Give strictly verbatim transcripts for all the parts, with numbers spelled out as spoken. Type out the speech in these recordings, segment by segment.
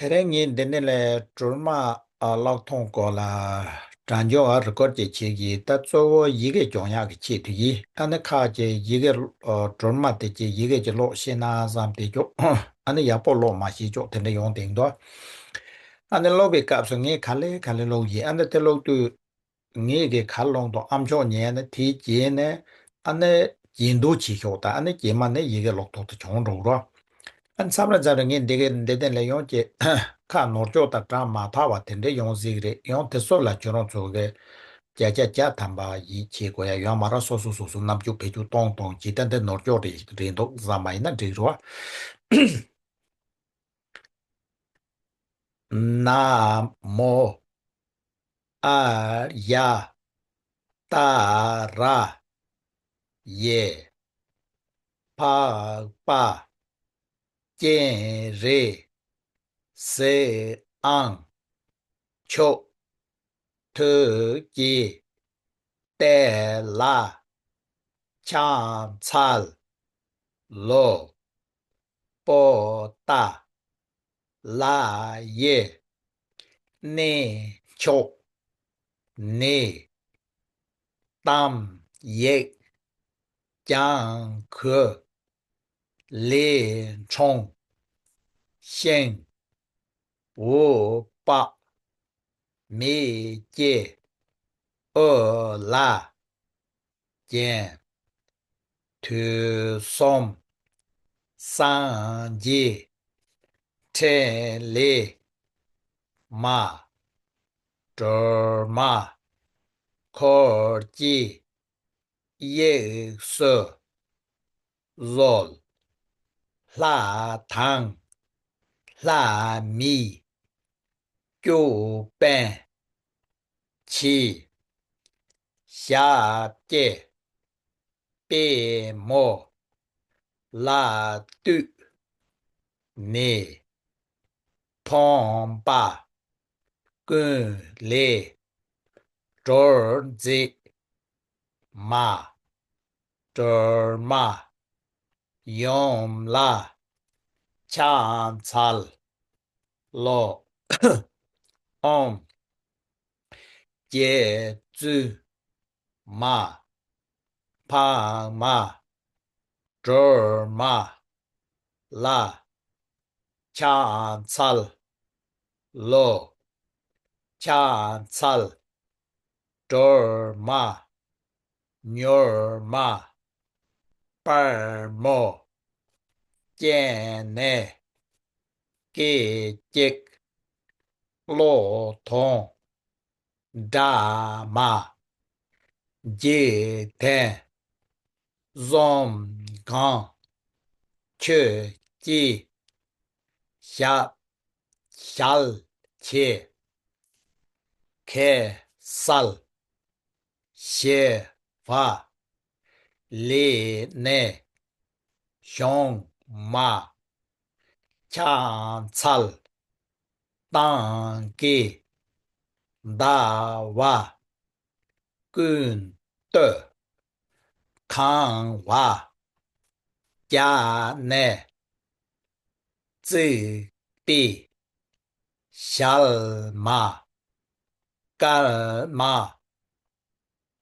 དེ་རིང་ངས་འདི་ནས་ལས་སྒྲོལ་མ་ཨ་ཀློག་ཐུང་སྐོར་ལ་སྒྲ་འཇུག་ཨ་རི་ཀོར་ཅིག་བྱེད་ཀྱི། ད་གཙོ་བོ་ཡི་གེ་སྦྱོང་ཡག་གི་ཆེད་དུ་ཡིན། ཨ་ནི་ཁག་ཅིག་ཡི་གེ་ཨ་སྒྲོལ་མ་དེ་ཅིག་ཡི་གེ་ཅིག་ཀློག་ཤེས་ན་བསམ་བསྡད་ཀྱོག་ཨ་ནི་ཡག་པོ་ཀློག་མ་ཤེས་ཀྱོག་དེ་འདྲ་ཡོང་བསྡད་འདུག་ཨ་ནི་ཀློག་པའི་སྐབས་སུ་ངས་ག་ལེ་ག་ལེ་ཀློག་ཡིན། ཨ་ནི་དེ་ཀློག་དུས། ངེད་ཀྱི་གར་ལོང་དུ་ཨ་མཆོག་ཉན་ནས་དེའི་རྗེས་ནས་ཨ་ནི་རྗེས་འདུག་བྱེད་ཤོག་ད་ཨ་ནི་རྗེས་མ་ནས་ཡི་གེ་ཀློག་ཐུབ་ཏུ་བྱུང་འགྲོ་རོགས། ཨ་ནི་མཚམས་རེ་མཚམས་རེ་ངས་འདི་གའི་འདི་དེ་ལས་ཡོང་གི་ཁ་ནོར་འཁྱོག་དང་སྒྲ་མ་དག་པ་དེ་འདྲ་ཡོང་སྲིད་ཀྱི་རེད། ཡང་དེ་ཚོ་ལ་ཁྱོད་རང་ཚོ་གི་བརྒྱ་ཆ་བརྒྱ་ཐམ་པ་ཡིད་ཆེས་དགོས་ཡ་ཡོད་མ་རེད། སོ་སོ་སོ་སོ་རྣམ་འགྱུར་བེད་སྤྱོད་གཏོང་གཏོང་བྱེད་ད་འདི་ནོར་འཁྱོག་རེད་རེད་འདུག་བསམ་པ་ཡིན་ན་འགྲིག་རོགས། ན་མོ། ཨ་ཡ། ཏ་ར། ཡེ། ཕག་པ། སྤྱན་རས། གཟིག་ཨང་། ཆོ། ཐུགས་རྗེ། ཏེ་ལ། ཕྱག་འཚལ། ལོ། པོ་ཏ། ལ་ཡི། གནས་མཆོག་ནས། གཏམ་ཡིག་ལྗང་ཁུ། ལས་འཕྲོ་ཤིང་འུག་པ། མེ་ལྕེ། ཨོ་ལ། རྒྱན། དུས་གསུམ། སངས་རྒྱས། འཕྲིན་ལས། མ། སྒྲོལ་མ། འཁོར་བཅས། དབྱིག་སོ། བཟོད། ལྷ་དང་། ལྷ་མིའི། སྐྱོ་པན། ཆེ། ཞབས་སྐྱེས། པད་མོ། ལ་སྟོད། ནས། ཕོངས་པ། ཀུན་ལས། སྒྲོལ་མཛད། མ། སྒྲོལ་མ། ཡུམ་ལ། ཕྱག་འཚལ། ལོ། ཨོམ། རྗེ་བཙུན། མ། འཕགས་མ། སྒྲོལ་མ། ལ། ཕྱག་འཚལ། ལོ། ཕྱག་འཚལ། སྒྲོལ་མ། མྱུར་མ། དཔལ་མོ། སྤྱན་ནས། སྐད་ཅིག་བློ་ཐོང་། སྒྲ་མ། འཇིག་རྟེན། གཟུགས་གང་། ཆོས་སྐྱེས། ཞབས། ཞལ་ཕྱེ། གེ་སར། ཞི་བ། ལས་ནས། གཞུང་མ། ཕྱག་འཚལ། གཏང་གེ། ཟླ་བ། ཀུན་བཏུས། གང་བ། བརྒྱ་ནས། བརྩིགས་པའི། ཞལ་མ། སྐར་མ།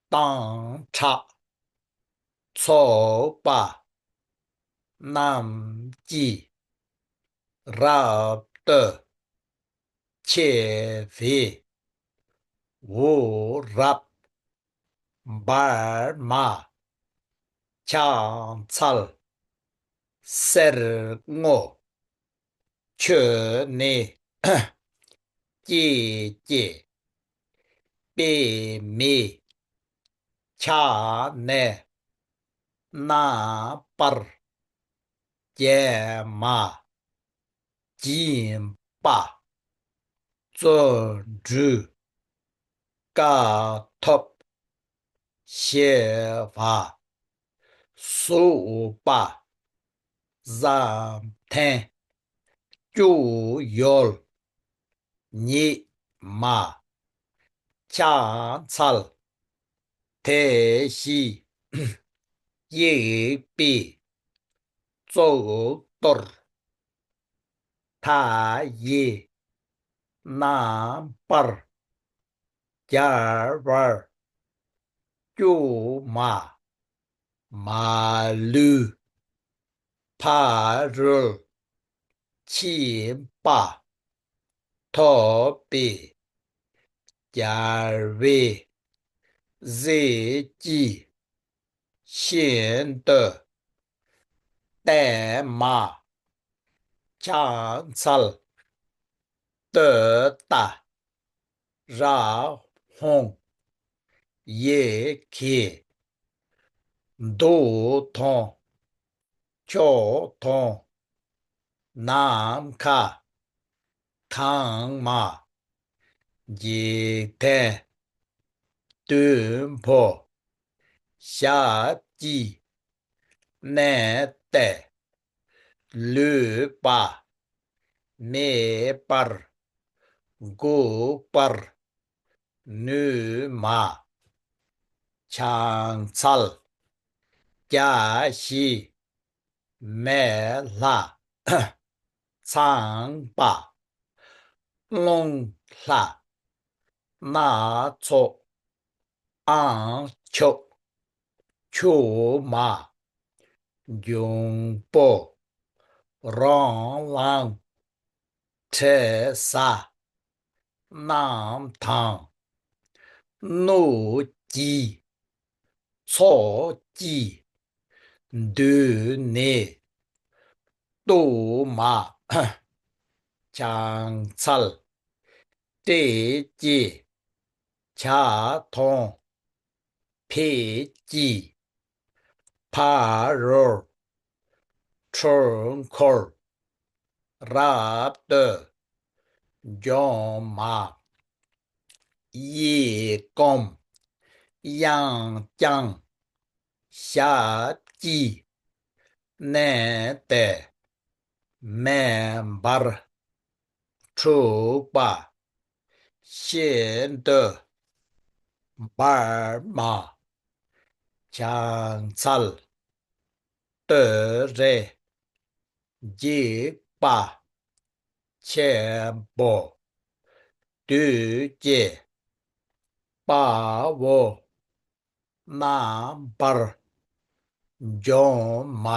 སྟོང་ཕྲག་ཚོགས་པ། རྣམས་ཀྱིས། རབ་ཏུ། ཆེ་བའི། འུ་རབ། འབར་མ། ཕྱག་འཚལ། གསེར་སྔོ། ཆུ་ནས། སྐྱེས་སྐྱེས། པད་མའི། ཕྱག་ནས། རྣམ་པར། རྒྱལ་མ། སྦྱིན་པ། བརྩོན་འགྲུས། དཀའ་ཐུབ། ཞི་བ། བཟོད་པ། བཟང་ཐན། སྐྱོ་ཡུལ། ཉི་མ། ཕྱག་འཚལ། དེ་བཞིན། གཡས་པས། གཙུག་ཏོར། མཐའ་ཡས། རྣམ་པར། རྒྱལ་བར། དཀྱུས་མ། མ་ལུས། ཕ་རོལ། ཕྱིན་པ། ཐོབ་པའི། རྒྱལ་བའི། གཟི་བརྗིད། ཤིན་ཏུ། བརྟན་མ། ཕྱག་འཚལ། ཏུཏྟཱ། རཱ་ཧུང་། ཡི་གེ། མདོ་མཐོང་། ཆོས་མཐོང་། ནམ་མཁའ། གང་མ། འཇིག་རྟེན། བདུན་པོ། ཞབས་ཀྱིས། མནན་ཏེ། ལུས་པ། མེད་པར། འགུགས་པར། ནུས་མ། ཕྱག་འཚལ། བརྒྱ་བཞི། མེ་ལྷ། ཚངས་པ། རླུང་ལྷ། སྣ་ཚོགས། ཨ་མཆོག་ཆུ་མ། འབྱུང་པོ། རང་ལམ། དྲི་ཟ། རྣམས་དང་། སྣོད་ཀྱི། ཚོགས་ཀྱི། འདུས་ནས། གཏོར་མ། ཕྱག་འཚལ། སྤྲས་ཀྱི། ཕྱག་མཐོང་། ཕད་ཀྱི། ཕ་རོལ། འཁྲུལ་འཁོར། རབ་ཏུ། འཇོམས་མ། གཡས་བསྐུམ། གཡོན་བརྐྱང་། ཞབས་ཀྱིས། མནན་ཏེ། མེ་འབར། འཁྲུགས་པ། ཤིན་ཏུ། འབར་མ། ཕྱག་འཚལ། ཏུ་རེ། འཇིགས་པ། ཆེན་པོ། བདུད་ཀྱི། དཔའ་བོ། རྣམ་པར། འཇོམས་མ།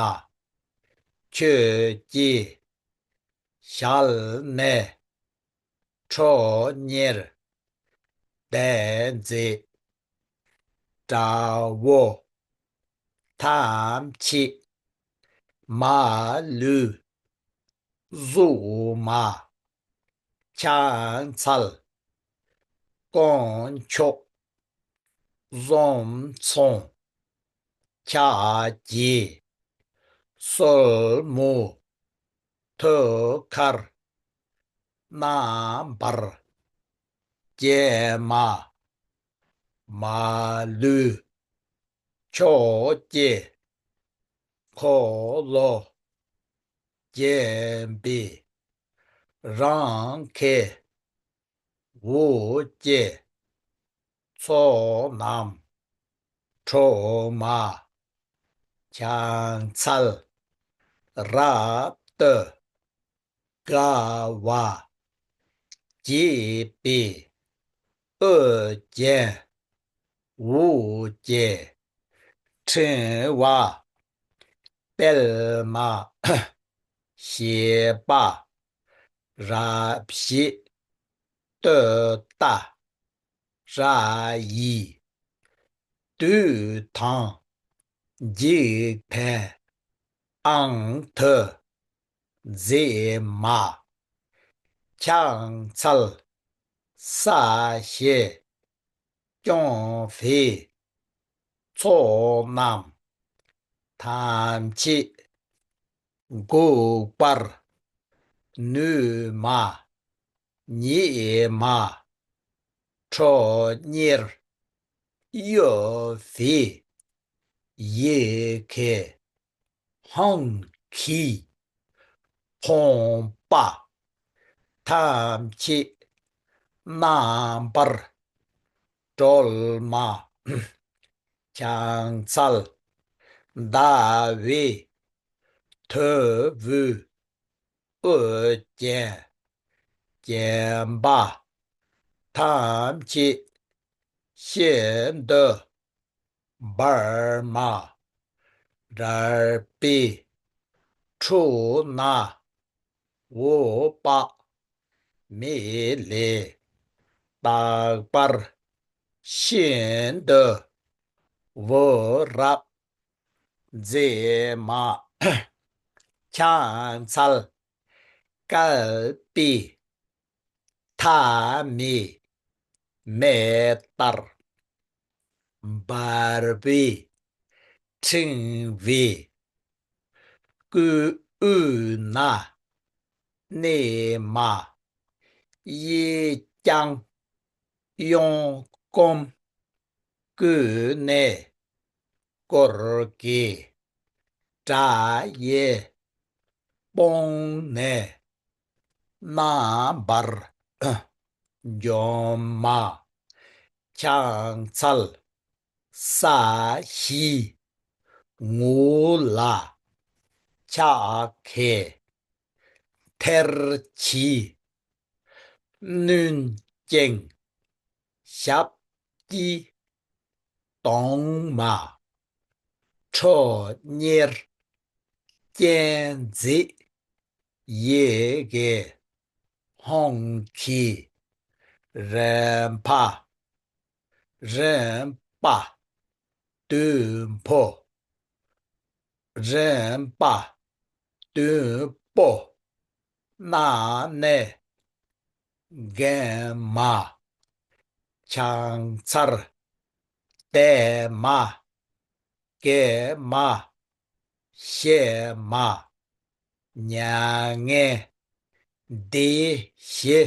ཆོས་ཀྱི། ཞལ་ནས། ཁྲོ་གཉེར། བདེན་མཛད། དགྲ་བོ། ཐམས་ཅད། མ་ལུས། གཟུགས་མ། ཕྱག་འཚལ། དཀོན་མཆོག་གཟུངས་འཚོང་། ཕྱག་རྒྱའི། སོར་མོ། ཐུགས་ཀར། རྣམ་པར། བརྒྱན་མ། མ་ལུས། ཕྱོགས་ཀྱི། འཁོར་ལོ། བརྒྱན་པའི། རང་གི། འོག་གི། ཚོགས་རྣམས། ཁྲོ་མ། ཕྱག་འཚལ། རབ་ཏུ། དགའ་བ། དགྱེས་པའི། དབུ་རྒྱན། འོག་གི། ཕྲེང་བ། སྤེལ་མ། བཞད་པ། རབ་བཞད། ཏུཏྟཱ། ར་ཡིག། བདུད་དང་། འཇིག་རྟེན། ཨང་དུ། འཛེགས་མ། ཕྱག་འཚལ། ས་གཞི། སྐྱོང་བའི། ཚོགས་རྣམས། ཐམས་ཅད། འགུགས་པར། ནུས་མ། ཉིད་མ། ཁྲོ་གཉེར། གཡོ་བའི། ཡི་གེ། ཧཱུྃ་གིས། ཕོངས་པ། ཐམས་ཅད། རྣམ་པར། སྒྲོལ་མ། ཕྱག་འཚལ། ཟླ་བའི། དོལ་པོའི། དབུ་ཅན། བརྒྱན་པ། ཐམས་ཅད་ཤིན་ཏུ་འབར་མ། འབྲལ་པའི་ཁྲོད་ན་འོད་དཔག་མེད་ལས་རྟག་པར་ཤིན་ཏུ་འོད་རབ་མཛེས་མ། ཕྱག་འཚལ་བསྐལ་པའི་མཐའ་མེད་མེ་ལྟར་འབར་བའི་ཕྲེང་བའི་སྐུའི་དབུས་ན་གནས་མ། གཡས་བརྐྱང་གཡོན་བསྐུམ། ཀུན་ནས་བསྐོར་དགའི་སྒྲ་ཡིས་དཔུང་ནས་རྣམ་པར་འཇོམས་མ། ཕྱག་འཚལ་ས་གཞིའི་ངོས་ལ་ཕྱག་གི་མཐིལ་གྱིས་བསྣུན་ཅིང་ཞབས་ཀྱིས་བརྡུང་མ། ཁྲོ་གཉེར་སྤྱན་གཟིགས་ཡི་གེ་ཧཱུྃ་གིས་རིམ་པ་རིམ་པ་བདུན་པོ། རིམ་པ་བདུན་པོ་རྣམས་ནས་འགེངས་མ། ཕྱག་འཚལ་བཟླས་མ། བགེགས་མ་བཤེད་མ། མྱ་ངན་སྡེ་བཞི་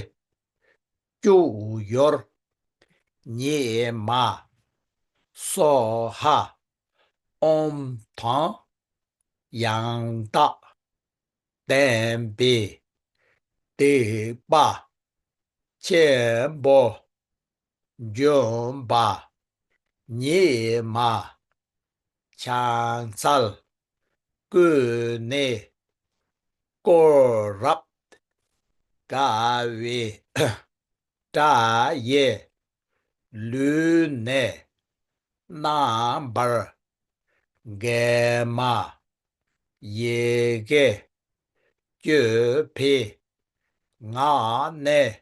སྐྱོབ་ཡུལ་ཉིད་མ། སྭཱ་ཧཱ་ཨོཾ་དང་ཡང་དག་ལྡན་པའི་སྡིག་པ་ཆེན་པོ་འཇོམས་པ་ཉིད་མ། ཕྱག་འཚལ་ཀུན་ནས་བསྐོར་རབ་དགའ་བའི་སྒྲ་ཡིས་ལུས་ནས་རྣམ་པར་འགེངས་མ། ཡི་གེ་བཅུ་པའི་ངག་ནས་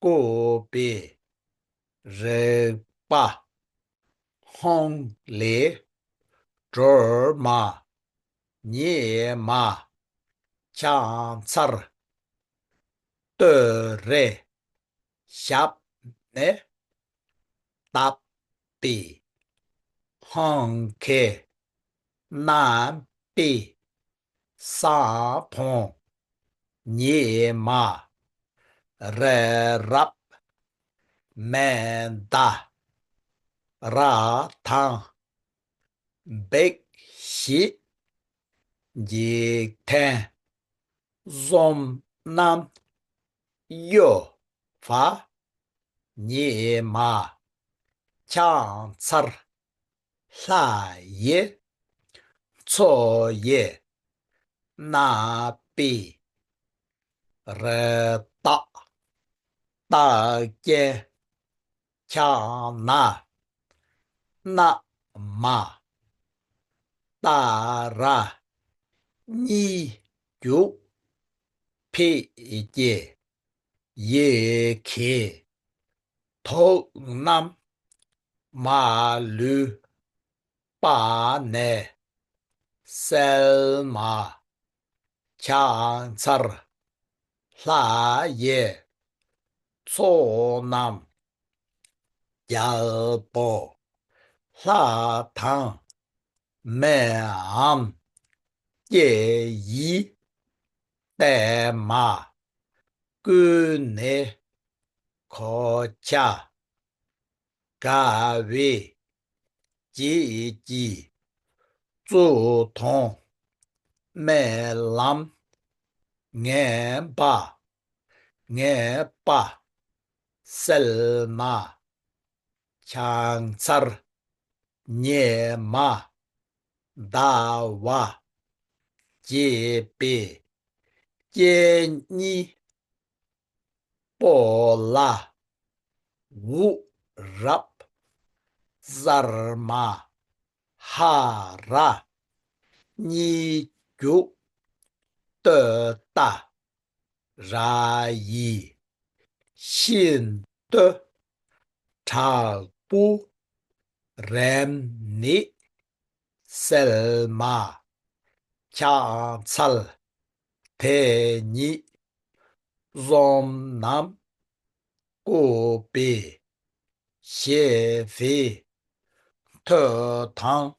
བཀོད་པའི་རིག་པ་ཧཱུྃ་ལས་སྒྲོལ་མ་ཉིད་མ། ཕྱག་འཚལ་ཏུ་རེ་ཞབས་ནས་བཏབ་པའི་ཧཱུྃ་གི་རྣམ་པའི་ས་བོན་ཉིད་མ། རི་རབ་མནྡ་ར་དང་བིག་ཤི་འཇིག་རྟེན་གསུམ་རྣམས་གཡོ་བ་ཉིད་མ། ཕྱག་འཚལ་ལྷ་ཡི་མཚོ་ཡི་རྣམ་པའི་རི་དྭགས་རྟགས་ཅན་ཕྱག་ན་བསྣམས་མ། ཏཱ་ར་གཉིས་འཇུག་ཕཊ་ཀྱི་ཡི་གེས་དུག་རྣམས་མ་ལུས་པ་ནས་སེལ་མ། ཕྱག་འཚལ་ལྷ་ཡི་ཚོགས་རྣམས་རྒྱལ་པོ་ལྷ་དང་མིའམ་ཅི་ཡིས་བསྟེན་མ། ཀུན་ནས་གོ་ཆ་དགའ་བའི་བརྗིད་ཀྱིས་གཙུག་ཏོར་སྨིན་ལམ་ངན་པ་ངན་པ་སེལ་མ། ཕྱག་འཚལ་ཉི་མ་ཟླ་བ་བརྗིད་པའི་ སྐྱེ་གཉིས། སྤོ་ལགས། འུ་རབ། གཟར་མ། ཧ་ར། གཉིས་རྒྱུག་སྟོད་རྟ། ར་ཡི། ཤིན་ཏུ། བྲག་ཕུག་རེམ་ནི། སེལ་མ། ཁྱད་མཚར། དེ་ཉིད། བཟོམ་ནམ། ཀུ་པེ། ཞེ་བེ། ཐོད་ཐང་།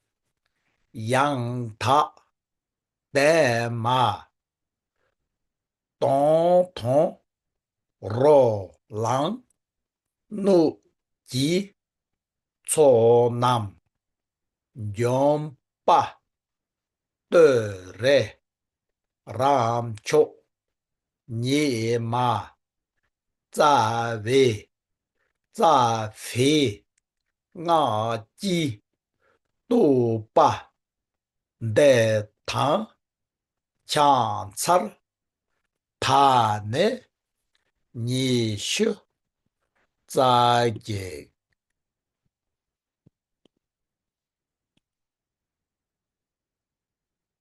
ཡང་དག་དེ་མ། དོང་དོང་། རོ་ལངས། སྣུག་གི། ཚོ་རྣམས། འཇོམས་པ། སྟོད་རེ། རམ་ཕྱོགས། ཉི་མ། རྩ་བའི། རྩ་བའི། སྔགས་ཀྱི། གཏུག་པ། འདི་དང་། ཁྱད་མཚར། ད་ནི། ཉི་ཤུ། རྩ་བརྒྱད།